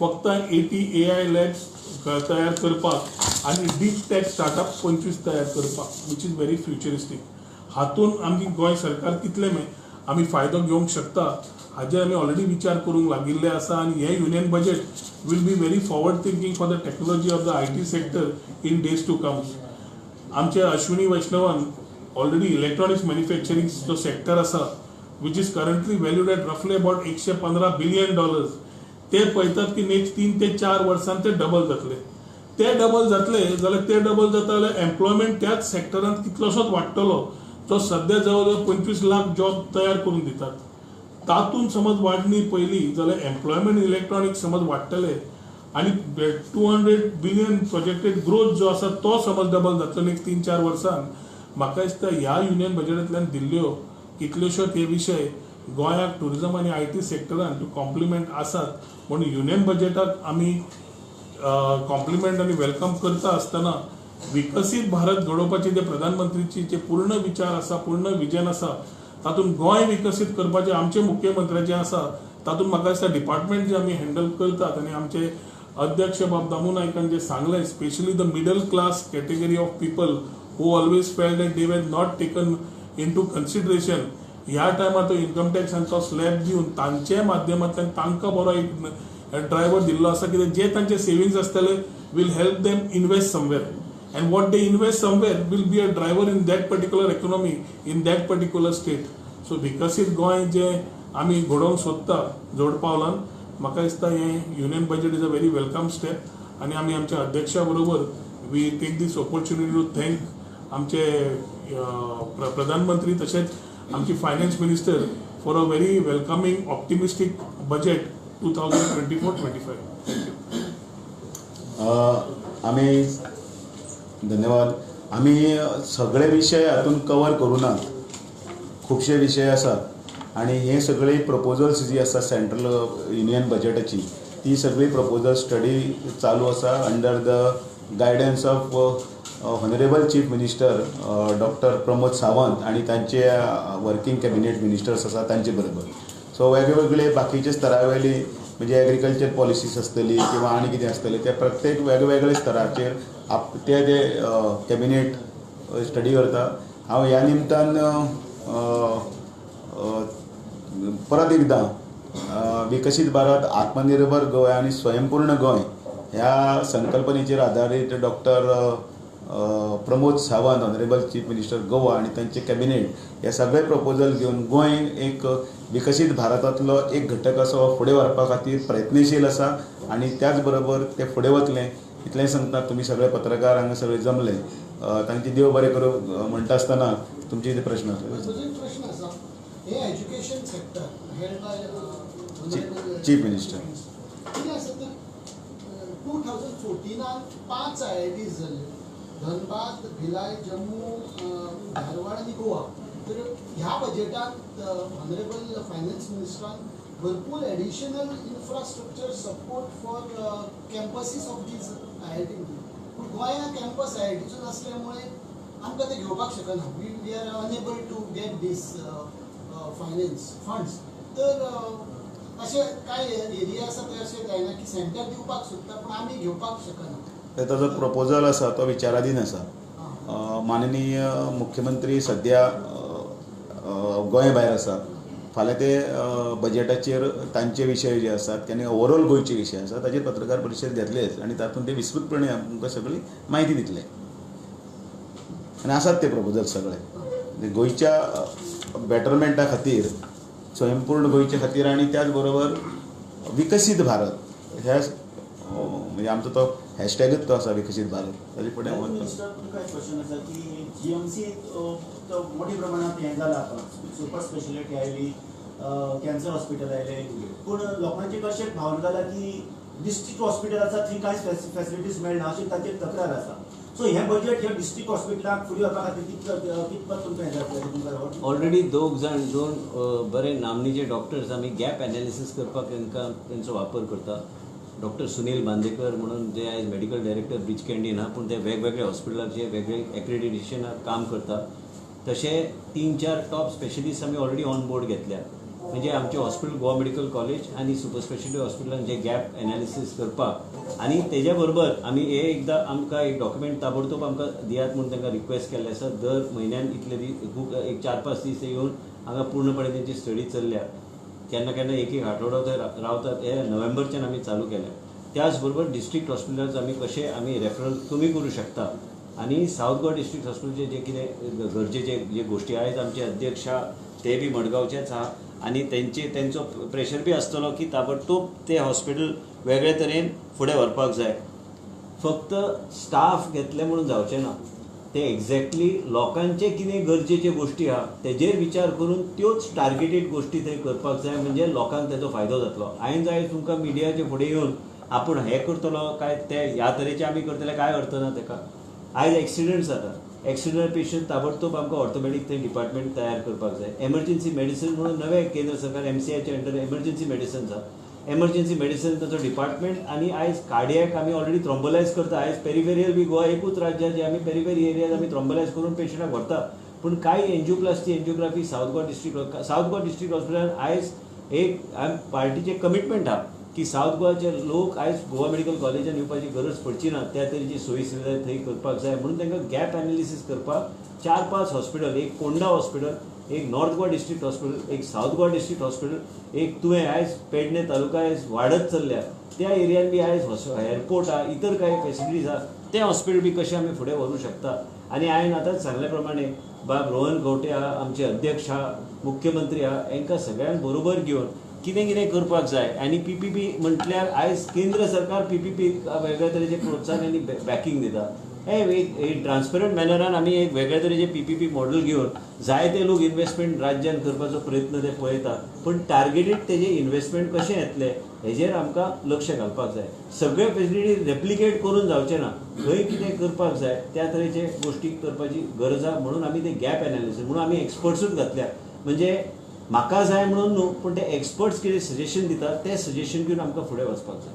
फक्त 80 AI labs तयार करपाक आनी डीप टॅक स्टार्टअप 25 तयार करपाक, which is very futuristic. हातून आमची गोंय सरकार कितले आमी फायदो घेवंक शकता हाजेर आमी ऑलरेडी विचार करूंक लागिल्ले आसा आनी हें union budget will be very forward thinking for the technology of the IT sector in days to come. आमचे अश्विनी वैष्णवान ऑलरेडी इलेक्ट्रॉनिक्स मॅन्युफॅक्चरींग जो सेक्टर आसा which is currently valued at रफली अबाउट $115 बिलियन ते पळयतात की नेक्स्ट 3 ते 4 वर्सां ते डबल जातले. ते डबल जातले जाल्यार ते डबल जाता जाल्यार एम्प्लॉयमेंट त्याच सेक्टरांत कितलोसोच वाडटलो जो सद्या जवळ जवळ 25 लाख जॉब तयार करून दितात. तातूंत समज वाडणी पयली जाल्यार एम्प्लॉयमेंट इलेक्ट्रॉनिक्स समज वाडटले आनी 200 बिलियन प्रोजेक्टेड ग्रोथ जो आसा तो समज डबल जातलो नेक्स्ट 3-4 वर्सांत. म्हाका दिसता ह्या युनियन बजेटांतल्यान दिल्ल्यो कितल्योश्यो ते विशय गोंयाक टुरिजम आनी IT सेक्टरान टू कॉम्प्लिमेंट आसात म्हणून युनियन बजेटाक आमी कॉम्प्लिमेंट आनी welcome करता आसतना विकसीत भारत घडोवपाचे जे प्रधानमंत्रीची जे पूर्ण विचार आसा, पूर्ण विजन आसा तातूंत गोंय विकसीत करपाचें आमचे मुख्यमंत्र्याचें आसा. तातूंत म्हाका दिसता डिपार्टमेंट जे आमी हँडल करतात आनी आमचे अध्यक्ष बाब दामू नायकान जे सांगलें specially the middle class category of people who always felt that they were not taken into consideration ह्या टायमार तो इन्कम टॅक्सांचो स्लॅब दिवन तांचे माध्यमांतल्यान तांकां बरो एक ड्रायव्हर दिल्लो आसा कित्याक जे तांचे सेविंग्स आसतले will help them invest somewhere, and what they invest somewhere will be a driver in that particular economy, in that particular state. So विकसीत गोंय जे आमी घडोवंक सोदता जोड पावलान, म्हाका दिसता हें union budget is a very welcome step. आनी आमी आमच्या अध्यक्षा बरोबर we take this opportunity to thank आमचे प्रधानमंत्री तशेंच आमची finance minister for a very welcoming optimistic budget 2024-25. Thank you. आमी धन्यवाद. आमी सगळे विशय हातून कवर करूं ना, खुबशे विशय आसात आनी हे सगळे प्रपोजल्स जी आसा सेंट्रल युनियन बजेटाची ती सगळी प्रपोजल स्टडी चालू आसा under the guidance of honourable chief minister doctor Pramod Sawant आनी तांचे वर्किंग कॅबिनेट मिनिस्टर्स आसा तांचे बरोबर. सो वेगवेगळे बाकीचे स्तरावयली म्हणजे एग्रीकल्चर पॉलिसीस आसतली किंवा आनी कितें आसतलें ते प्रत्येक वेगवेगळे स्तराचेर आप ते ते कॅबिनेट स्टडी करता. हांव ह्या निमतान परत एकदां विकसीत भारत, आत्मनिर्भर गोंय आनी स्वयंपूर्ण गोंय ह्या संकल्पनेचेर आदारीत doctor Pramod Sawant honourable chief minister Goa आनी तांचे कॅबिनेट हे सगळे प्रपोजल घेवन गोंय एक विकसीत भारतांतलो एक घटक असो फुडें व्हरपा खातीर प्रयत्नशील आसा आनी त्याच बरोबर ते फुडें वतले इतलें सांगता. तुमी सगळे पत्रकार हांगा सगळे जमले, तांची देव बरें करूं म्हणटा आसतना तुमचे कितें प्रश्न आसले? म्हजो एक प्रश्न आसा, हे education sector head by chief minister कितें आसा तर 2014 5 IITs जाल्यो, धनबाद, भिलाय, जम्मू, धारवाड आनी गोवा. तर ह्या बजेटात ऑनरेबल फायनान्स मिनिस्टरान भरपूर additional infrastructure support for campuses of these IIT दिली, पूण गोंया कॅम्पस IITचो नासल्या मुळे आमकां ते घेवपाक शकना. We are unable to get these finance funds. तर अशे कांय एरिया आसा ते अशें जायना की सेंटर दिवपाक सोदता पूण आमी घेवपाक शकना. तर ताजो प्रपोजल आसा तो विचाराधीन आसा. माननीय मुख्यमंत्री सद्या गोंय भायर आसा, फाल्यां ते बजेटाचेर तांचे विशय जे आसात आनी ओवरऑल गोंयचे विशय आसा ताचेर पत्रकार परिशद घेतलेच आनी तातूंत ते विस्तृतपणे आमकां सगळी म्हायती दितले आनी आसात ते प्रपोजल सगळे गोंयच्या बेटरमेंटा खातीर, स्वयंपूर्ण गोंयचे खातीर आनी त्याच बरोबर विकसीत भारत ह्या म्हणजे आमचो तो हॅशटॅगूच तो आसा विकसीत भारत, ताजे फुडें मिनिस्टर तुमकां एक क्वेश्चन आसा की GMC तो मोठ्या प्रमाणात हें जाला आतां, सुपर स्पेशलिटी आयली, कॅन्सर हॉस्पिटल आयले, पूण लोकांची कशें भावना जाला की डिस्ट्रिक्ट हॉस्पिटल आसा थंय कांय फॅसिलिटीज मेळना अशी ताचेर तक्रार आसा. सो हें बजेट ह्या डिस्ट्रिक्ट हॉस्पिटलाक फुडें व्हरपा खातीर कितपत तुमकां हें जातलें तुमकां? ऑलरेडी दोन बरे नामनेचे डॉक्टर्स आमी गॅप एनालिसीस करपाक तांकां तेंचो वापर करता. डॉक्टर सुनील बांदेकर म्हणून जे आयज मेडिकल डायरेक्टर ब्रीच कँडीन आहा, पूण ते वेगवेगळे हॉस्पिटलाचे वेगळे एक्रेडिटेशनाक काम करता. तशें 3-4 टॉप स्पेशलिस्ट आमी ऑलरेडी ऑन बोर्ड घेतल्या, म्हणजे आमचे हॉस्पिटल गोवा मेडिकल कॉलेज आनी सुपर स्पेशलिटी हॉस्पिटलान जे गॅप एनालिसीस करपाक आनी तेज्या बरोबर आमी हे एकदां आमकां एक डॉक्युमेंट ताबडतोब आमकां दियात म्हूण तांकां रिक्वेस्ट केल्लें आसा. दर म्हयन्यान इतले दीस खूब एक 4-5 दीस येवन हांगा पूर्णपणे तेंची स्टडी चल्ल्या, केन्ना केन्ना एक आठवडो थंय रावतात. हे नोव्हेंबरच्यान आमी चालू केलें. त्याच बरोबर डिस्ट्रिक्ट हॉस्पिटलांत आमी कशें आमी रेफरल कमी करूं शकता आनी सावथ गोवा डिस्ट्रिक्ट हॉस्पिटलचे जे कितें गरजेचे जे गोश्टी आयज आमचे अध्यक्ष आहा ते बी मडगांवचेच आहा आनी तेंचो प्रेशर बी आसतलो की ताबडतोब ते हॉस्पिटल वेगळे तरेन फुडें व्हरपाक जाय. फक्त स्टाफ घेतले म्हणून जावचें ना, ते एक्झॅक्टली लोकांचे कितें गरजेच्यो गोश्टी आहा तेजेर विचार करून त्योच टार्गेटेड गोश्टी थंय करपाक जाय, म्हणजे लोकांक तेजो फायदो जातलो. हांवें जाय तुमकां मिडियाचे फुडें येवन आपूण हें करतलो काय ते ह्या तरेचे आमी करतले काय अर्थ ना तेका. आयज एक्सिडंट जाता, एक्सिडंट पेशंट ताबडतोब आमकां ऑर्थोपेडीक थंय डिपार्टमेंट तयार करपाक जाय. एमर्जन्सी मेडिसीन म्हणून नवें केंद्र सरकार MCIच्या अंडर एमर्जन्सी मेडिसन आसा, एमर्जन्सी मेडिसन ताचो डिपार्टमेंट आनी आयज कार्डियक आमी ऑलरेडी थ्रोम्बोलायज करता. आयज पेरिफेरियल बी गोवा एकूच राज्य जे आमी पेरिफेरी एरियाज आमी थ्रोम्बोलायज करून पेशंटाक व्हरता, पूण कांय angioplasty angiography South Goa district हॉस्पिटलान आयज एक पार्टीचें कमिटमेंट आहा की सावथ गोवाचे लोक आयज गोवा मेडिकल कॉलेजान येवपाची गरज पडची ना, त्या तरेची सोयी सुविधा थंय करपाक जाय. म्हणून तांकां गॅप एनालिसीस करपाक 4-5 हॉस्पिटल, एक पोंडा हॉस्पिटल, एक नॉर्थ गोवा डिस्ट्रिक्ट हॉस्पिटल, एक सावथ गोवा डिस्ट्रिक्ट हॉस्पिटल, एक तुवें आयज पेडणे तालुका आयज वाडत चल्ल्या त्या एरियान बी आयज एअरपोर्ट आहा, इतर कांय फेसिलिटीज आहा, ते हॉस्पिटल बी कशें आमी फुडें व्हरूंक शकता. आनी हांवें आतांच सांगल्या प्रमाणे बाब रोहन खंवटे आहा, आमचे अध्यक्ष आहा, मुख्यमंत्री आहा, हांकां सगळ्यांक बरोबर घेवन कितें कितें करपाक जाय. आनी पीपीपी म्हटल्यार आयज केंद्र सरकार पीपीपी वेगळ्या तरेचे प्रोत्साहन आनी बॅकिंग दिता. हे एक ट्रान्सपरंट मॅनरान आमी एक वेगळ्या तरेचे पीपीपी मॉडल घेवन जायते लोक इन्वेस्टमेंट राज्यान करपाचो प्रयत्न ते पळयता, पूण टार्गेटेड तेजे इन्वेस्टमेंट कशें येतलें हेजेर आमकां लक्ष घालपाक जाय. सगळे फेसिलिटी रेप्लिकेट करून जावचें ना, खंय कितें करपाक जाय त्या तरेचे गोश्टी करपाची गरज आहा. म्हणून आमी ते गॅप एनालिसीस म्हणून आमी एक्सपर्ट्सूच घातल्या, म्हणजे म्हाका जाय म्हणून न्हू, पूण ते एक्सपर्ट्स कितें सजेशन दितात ते सजेशन घेवन आमकां फुडें वचपाक जाय.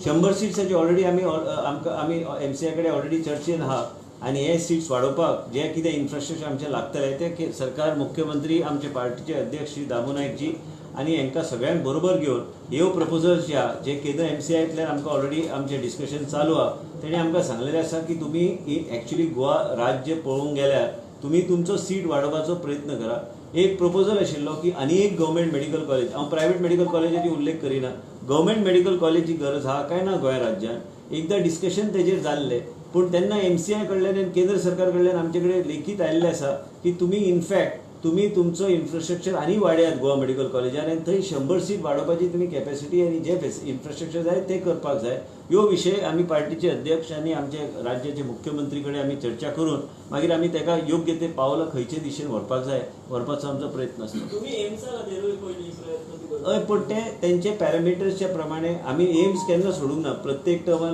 100 सीट्साची ऑलरेडी आमी आमकां आमी एमसीआय कडेन ऑलरेडी चर्चेन आहा आनी हे सीट्स वाडोवपाक जे कितें इन्फ्रास्ट्रक्चर आमचें लागतलें तें सरकार, मुख्यमंत्री, आमचे पार्टीचे अध्यक्ष श्री दामू नायकजी आनी हांकां सगळ्यांक बरोबर घेवन ह्यो प्रपोजल्स जे आहा जे केंद्र एमसीआयतल्यान आमकां ऑलरेडी आमचें डिस्कशन चालू आहा, तेणी आमकां सांगलेलें आसा की तुमी एक्चुली गोवा राज्य पळोवंक गेल्यार तुमी तुमचो सीट वाडोवपाचो प्रयत्न करा. एक प्रपोजल आशिल्लो की आनी एक गव्हर्मेंट मेडिकल कॉलेज, हांव प्रायवेट मेडिकल कॉलेजाची उल्लेख करिना, गव्हर्मेंट मेडिकल कॉलेजी गरज आहा काय ना गोंय राज्यान, एकदां डिस्कशन तेजेर जाल्लें, पूण तेन्ना एमसीआय कडल्यान आनी केंद्र सरकार कडल्यान आमचे कडेन लेखीत आयिल्लें आसा की तुमी इनफॅक्ट तुमी तुमचो इन्फ्रास्ट्रक्चर आनी वाडयात गोवा मेडिकल कॉलेजान आनी थंय 100 सीट वाडोवपाची तुमी कॅपेसिटी आनी जे इन्फ्रास्ट्रक्चर जाय ते करपाक जाय. ह्यो विशय आमी पार्टीचे अध्यक्ष आनी आमचे राज्याचे मुख्यमंत्री कडेन आमी चर्चा करून मागीर आमी ताका योग्य ते पावलां खंयचे दिशेन व्हरपाक जाय व्हरपाचो आमचो प्रयत्न आसता. हय, पूण ते तेंचे पॅरामिटर्सच्या प्रमाणे आमी एम्स केन्ना सोडूंक ना. प्रत्येक टर्मान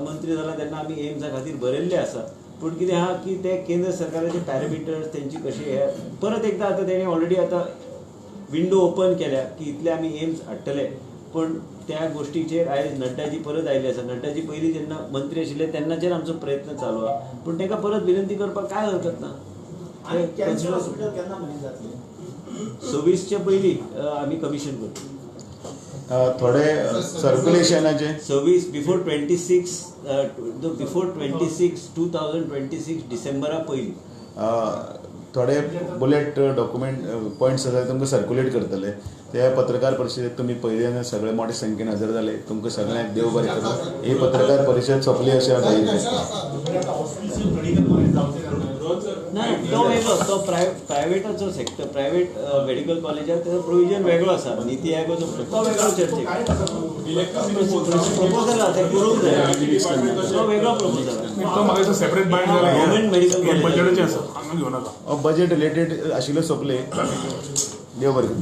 मंत्री जाला तेन्ना आमी एम्सा खातीर बरयल्लें आसा, पूण कितें आहा की ते केंद्र सरकाराचे पॅरामिटर्स तेंची कशी हे परत एकदां आतां तेणी ऑलरेडी आतां विंडो ओपन केल्या की इतले आमी एम्स हाडटले, पूण त्या गोश्टीचेर आयज नड्डाजी परत आयिल्ले आसा. नड्डाजी पयलीं जेन्ना मंत्री आशिल्ले तेन्नाच्यान आमचो प्रयत्न चालू आहा, पूण ताका परत विनंती करपाक कांय हरकत ना. 26च्या पयलीं आमी कमिशन करता थोडे सर्क्युलेशनाचे 26 बिफोर 26 बिफोर 26 2026 डिसेंबरा पयलीं थोडे बुलेट डॉक्युमेंट पॉयंट्स आसा तुमकां सर्क्युलेट करतले. ते पत्रकार परिशदेक तुमी पयल्यान सगळे मोठे संख्येन हजर जाले, तुमकां सगळ्यांक देव बरें करूं. ही पत्रकार परिशद सोंपली अशें हांव ना, तो वेगळो, तो प्रायवेटाचो सेक्टर, प्रायवेट मेडिकल कॉलेजाक तेजो प्रोविजन वेगळो आसा, निती आयोगाचो तो वेगळो चर्चेक प्रपोजल आसा, तें करूंक जाय, तो वेगळो प्रपोजल आसा. तो म्हाका सेपरेट बायंड जाला, गव्हर्मेंट मेडिकल कॉलेज बजेटाचें आसा, हांगा घेवं नाका. बजेट रिलेटेड आशिल्ले सोंपले. देव बरें करूं.